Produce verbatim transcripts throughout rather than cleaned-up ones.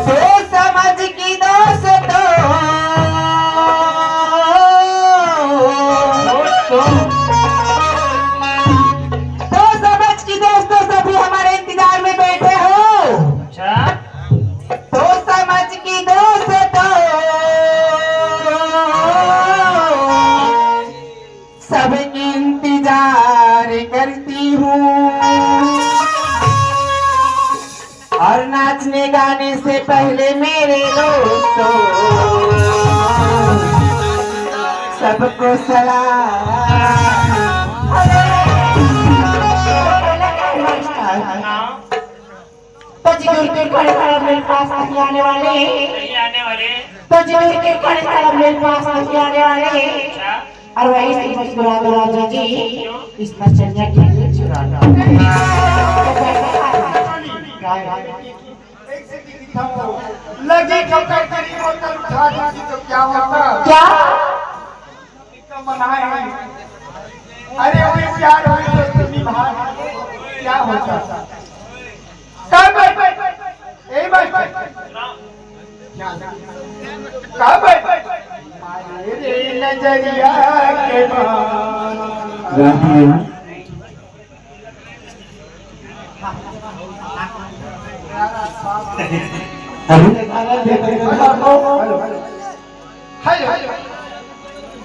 सोच समझ की दोस्तों, सोच समझ की दोस्तों, सभी हमारे इंतजार में बैठे हो। अच्छा। सोच समझ की दोस्तों, सब इंतजार करती हूँ। और नाचने गाने से पहले मेरे दोस्तों, सबको सलाम। तो जी दूर दूर खड़े खड़े मेरे पास नहीं आने वाले। नहीं आने वाले। तो जी दूर दूर खड़े खड़े मेरे पास नहीं आने वाले। अच्छा। और वही से मुस्कुरा दो राजा जी, इस नचनिया के लिए चुरा लो। लगी ठोकर तेरी बोतल उठा देती तो क्या होता? क्या? तो मनाए हैं। अरे वो प्यार हुई तो तुम निभा, क्या होता? कब? ए भाई, कब? मारे रे नजरिया के बान। हेलो। Hello, hello.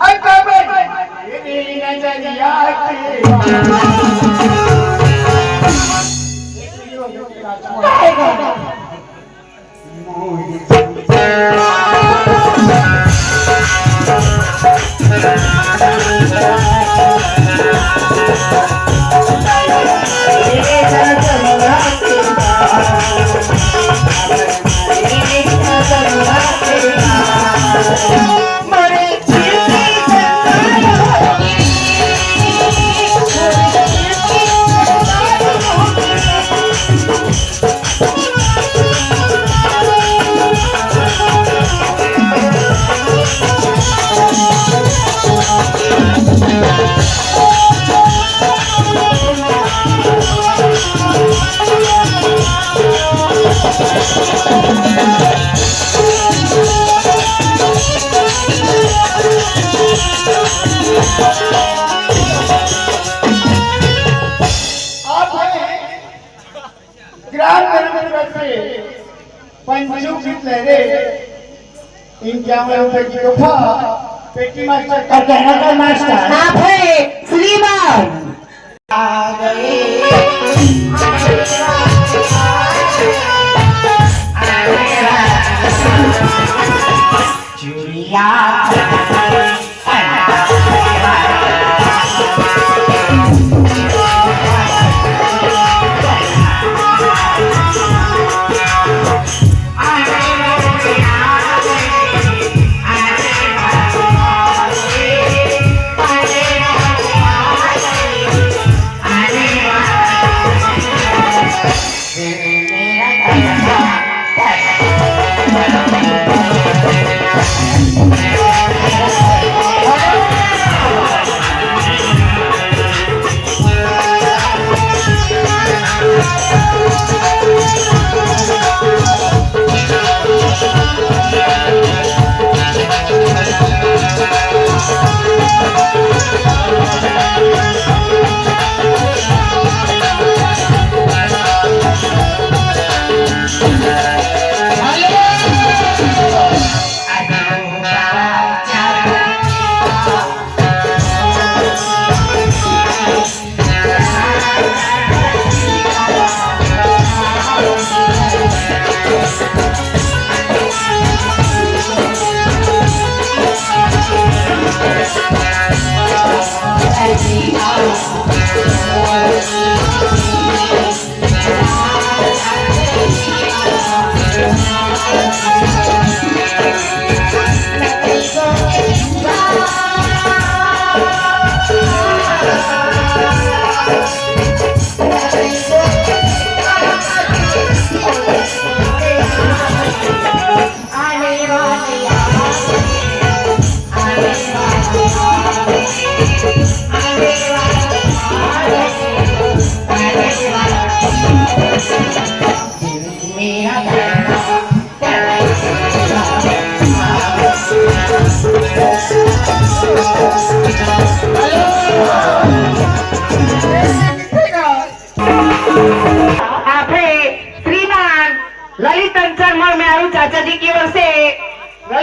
अरे, अरे, अरे, नजरिया के आप हैं ग्राम धर्मेश्वर से पंचू की लहरे, इक्यावन रुपए की तोहफा, पेटी मास्टर का कहना का मास्टर। आप है श्रीमान। आ गए। चुड़िया।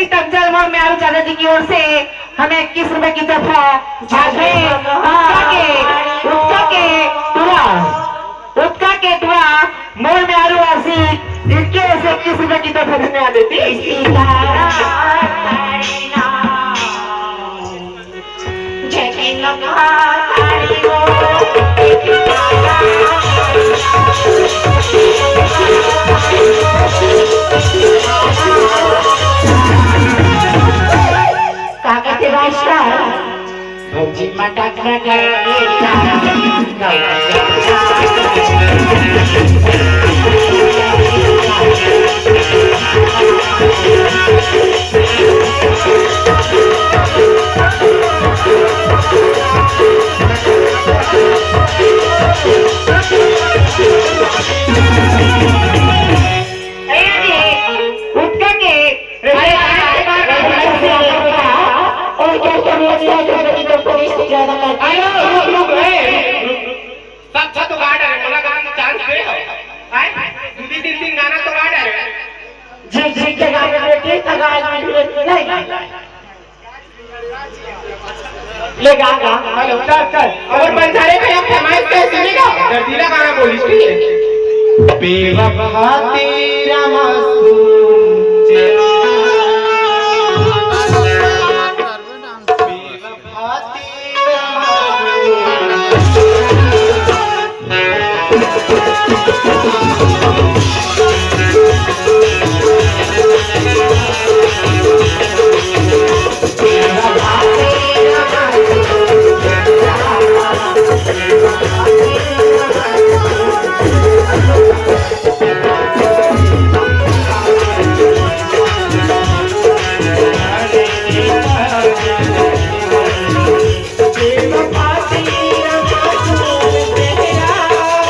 एकदम चल मोर मेहरारू चाचा जी की ओर से हमें इक्कीस रुपए की तोहफा। आज है उत्का के, उत्का के टूरा, उत्का के टूरा मोर मेहरारू आसी, इनके ओर से इक्कीस रुपए की तोहफा देने आ देती। का कहते मास्टर? भौजी मटक मटक भैया जी, उत्का के और क्या क्या बोलते हैं, जो बड़ी तो पुलिस से ज्यादा करती है। हेलो, रुक, रुक, ए, रुक, रुक। सब छत उगाड़ रहे, मोला गान के चांस दे हो। आए? दो तीन, तीन, तीन गाना तो गा रहे। जी, जी, के गाने में ठीक था, गाने में ठीक नहीं। ले गा, गा। हेलो, चल, चल। और बंजारे भाई, आप फरमाइश पे सुनेगा? दर्दीला गाना बोलिस, ठीक है? बेवफा तेरा मासूम चेहरा। बेवफा तेरा मासूम चेहरा।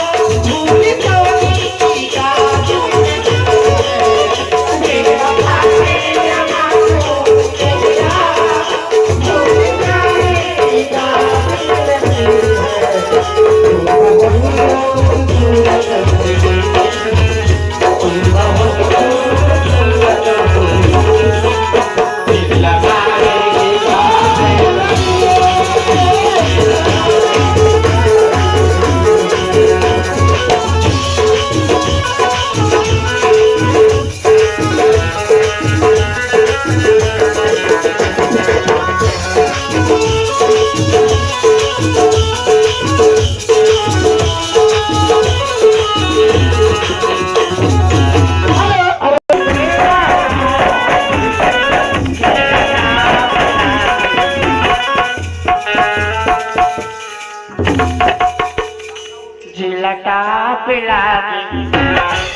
जिला टाप लागे,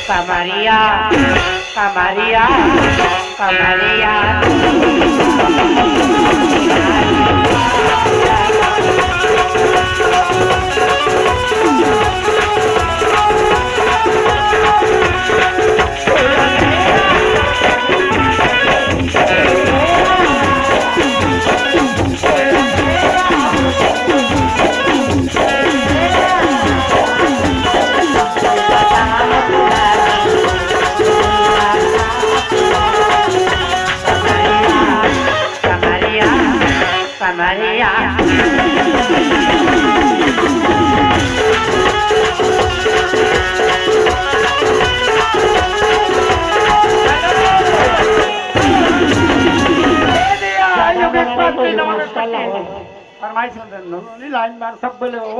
कमरिया, कमरिया, कमरिया। फरमाइश, लाइन मार, सब बोले, ओ।